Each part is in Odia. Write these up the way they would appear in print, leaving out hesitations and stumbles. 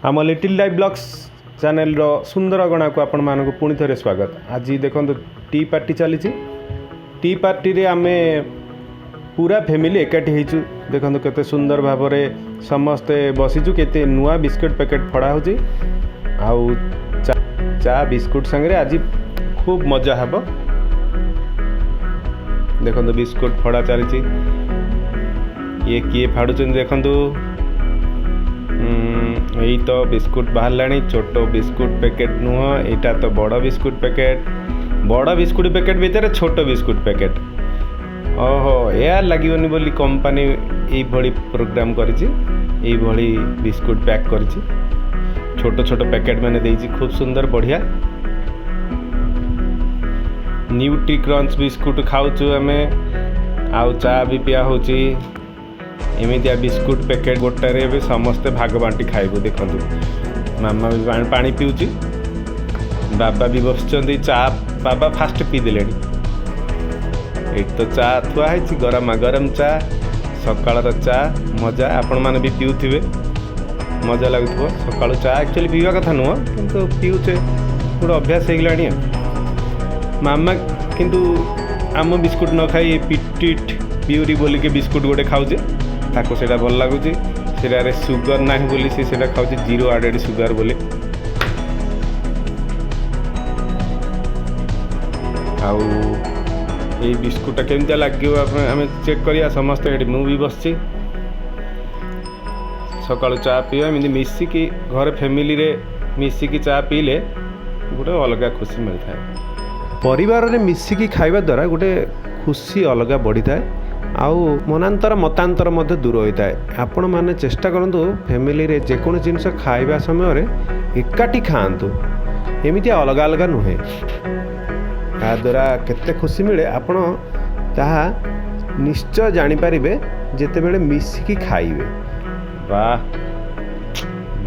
ଆମ ଲିଟିଲ୍ ଲାଇଫ୍ ବ୍ଲଗ୍ସ ଚ୍ୟାନେଲ୍ର ସୁନ୍ଦର ଅଗଣାକୁ ଆପଣମାନଙ୍କୁ ପୁଣି ଥରେ ସ୍ୱାଗତ। ଆଜି ଦେଖନ୍ତୁ ଟି ପାର୍ଟି ଚାଲିଛି। ଟି ପାର୍ଟିରେ ଆମେ ପୁରା ଫ୍ୟାମିଲି ଏକାଠି ହେଇଛୁ। ଦେଖନ୍ତୁ କେତେ ସୁନ୍ଦର ଭାବରେ ସମସ୍ତେ ବସିଛୁ, କେତେ ନୂଆ ବିସ୍କୁଟ୍ ପ୍ୟାକେଟ୍ ଫଡ଼ା ହେଉଛି ଆଉ ଚା ବିସ୍କୁଟ୍ ସାଙ୍ଗରେ ଆଜି ଖୁବ୍ ମଜା ହେବ। ଦେଖନ୍ତୁ ବିସ୍କୁଟ୍ ଫଡ଼ା ଚାଲିଛି। ଇଏ କିଏ ଫାଡ଼ୁଛନ୍ତି ଦେଖନ୍ତୁ। ଏଇ ତ ବିସ୍କୁଟ୍ ବାହାରିଲାଣି। ଛୋଟ ବିସ୍କୁଟ୍ ପ୍ୟାକେଟ୍ ନୁହଁ, ଏଇଟା ତ ବଡ଼ ବିସ୍କୁଟ୍ ପ୍ୟାକେଟ୍। ବଡ଼ ବିସ୍କୁଟ୍ ପ୍ୟାକେଟ୍ ଭିତରେ ଛୋଟ ବିସ୍କୁଟ୍ ପ୍ୟାକେଟ୍। ଓହୋ, ଏୟାର ଲାଗିବନି ବୋଲି କମ୍ପାନୀ ଏଇଭଳି ପ୍ରୋଗ୍ରାମ୍ କରିଛି, ଏଇଭଳି ବିସ୍କୁଟ୍ ପ୍ୟାକ୍ କରିଛି, ଛୋଟ ଛୋଟ ପ୍ୟାକେଟ୍ ମାନେ ଦେଇଛି। ଖୁବ୍ ସୁନ୍ଦର, ବଢ଼ିଆ ନ୍ୟୁଟ୍ରି କ୍ରଞ୍ଚ ବିସ୍କୁଟ୍ ଖାଉଛୁ ଆମେ ଆଉ ଚା ବି ପିଆ ହେଉଛି। ଏମିତିଆ ବିସ୍କୁଟ୍ ପ୍ୟାକେଟ୍ ଗୋଟାରେ ଏବେ ସମସ୍ତେ ଭାଗ ବାଣ୍ଟି ଖାଇବୁ। ଦେଖନ୍ତୁ ମାମା ବି ପାଣି ପିଉଛି, ବାବା ବି ବସିଛନ୍ତି ଚା। ବାବା ଫାଷ୍ଟ ପିଇଦେଲେଣି। ଏଇଠି ତ ଚା ଥୁଆ ହେଇଛି, ଗରମା ଗରମ ଚା, ସକାଳର ଚା ମଜା। ଆପଣମାନେ ବି ପିଉଥିବେ, ମଜା ଲାଗୁଥିବ। ସକାଳୁ ଚା ଆକ୍ଚୁଆଲି ପିଇବା କଥା ନୁହଁ, କିନ୍ତୁ ପିଉଛେ, ଗୋଟେ ଅଭ୍ୟାସ ହେଇଗଲାଣି। ଆଉ ମାମା କିନ୍ତୁ ଆମ ବିସ୍କୁଟ୍ ନ ଖାଇ ପିଟିଟ୍ ପିଉରି ବୋଲିକି ବିସ୍କୁଟ୍ ଗୋଟେ ଖାଉଛି, ତାକୁ ସେଇଟା ଭଲ ଲାଗୁଛି। ସେଇଟାରେ ସୁଗର ନାହିଁ ବୋଲି ସେ ସେଇଟା ଖାଉଛି, ଜିରୋ ଆଡ଼େଡ଼ ସୁଗର ବୋଲି। ଆଉ ଏଇ ବିସ୍କୁଟଟା କେମିତିଆ ଲାଗିବ ଆମେ ଚେକ୍ କରିବା ସମସ୍ତେ। ଏଠି ମୁଁ ବି ବସିଛି। ସକାଳୁ ଚା ପିଇବା, ଏମିତି ମିଶିକି ଘରେ ଫ୍ୟାମିଲିରେ ମିଶିକି ଚା ପିଇଲେ ଗୋଟେ ଅଲଗା ଖୁସି ମିଳିଥାଏ। ପରିବାରରେ ମିଶିକି ଖାଇବା ଦ୍ୱାରା ଗୋଟେ ଖୁସି ଅଲଗା ବଢ଼ିଥାଏ ଆଉ ମନାନ୍ତର ମତାନ୍ତର ମଧ୍ୟ ଦୂର ହୋଇଥାଏ। ଆପଣମାନେ ଚେଷ୍ଟା କରନ୍ତୁ ଫ୍ୟାମିଲିରେ ଯେକୌଣସି ଜିନିଷ ଖାଇବା ସମୟରେ ଏକାଠି ଖାଆନ୍ତୁ, ଏମିତି ଅଲଗା ଅଲଗା ନୁହେଁ। ତାଦ୍ୱାରା କେତେ ଖୁସି ମିଳେ ଆପଣ ତାହା ନିଶ୍ଚୟ ଜାଣିପାରିବେ ଯେତେବେଳେ ମିଶିକି ଖାଇବେ। ବାহ,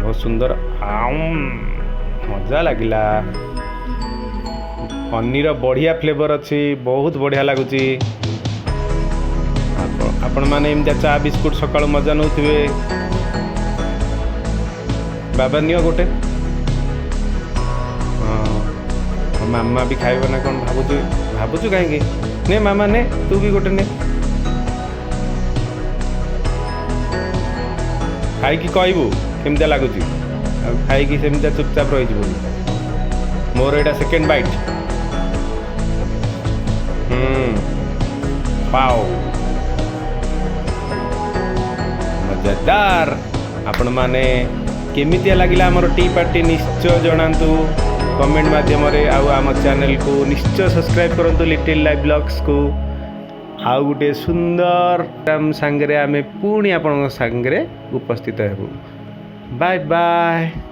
ବହୁତ ସୁନ୍ଦର, ମଜା ଲାଗିଲା। ପନିର ବଢ଼ିଆ ଫ୍ଲେଭର୍ ଅଛି, ବହୁତ ବଢ଼ିଆ ଲାଗୁଛି। ଆପଣମାନେ ଏମିତିଆ ଚା ବିସ୍କୁଟ୍ ସକାଳୁ ମଜା ନେଉଥିବେ। ବାବା ନିଅ ଗୋଟେ। ହଁ, ମାମା ବି ଖାଇବ ନା କ'ଣ ଭାବୁଛୁ? ଭାବୁଛୁ କାହିଁକି? ନେ ମାମା ନେ, ତୁ ବି ଗୋଟେ ନେ, ଖାଇକି କହିବୁ କେମିତିଆ ଲାଗୁଛି। ଆଉ ଖାଇକି ସେମିତିଆ ଚୁପଚାପ ରହିଯିବୁନି। ମୋର ଏଇଟା ସେକେଣ୍ଡ ବାଇଟ୍। ପାଓ, ମଜାଦାର। ଆପଣମାନେ କେମିତିଆ ଲାଗିଲା ଆମର ଟି ପାର୍ଟି ନିଶ୍ଚୟ ଜଣାନ୍ତୁ କମେଣ୍ଟ ମାଧ୍ୟମରେ। ଆଉ ଆମ ଚ୍ୟାନେଲକୁ ନିଶ୍ଚୟ ସବସ୍କ୍ରାଇବ୍ କରନ୍ତୁ ଲିଟିଲ୍ ଲାଇଫ୍ ବ୍ଲଗ୍ସକୁ। ଆଉ ଗୋଟିଏ ସୁନ୍ଦର ସାଙ୍ଗରେ ଆମେ ପୁଣି ଆପଣଙ୍କ ସାଙ୍ଗରେ ଉପସ୍ଥିତ ହେବୁ। Bye bye.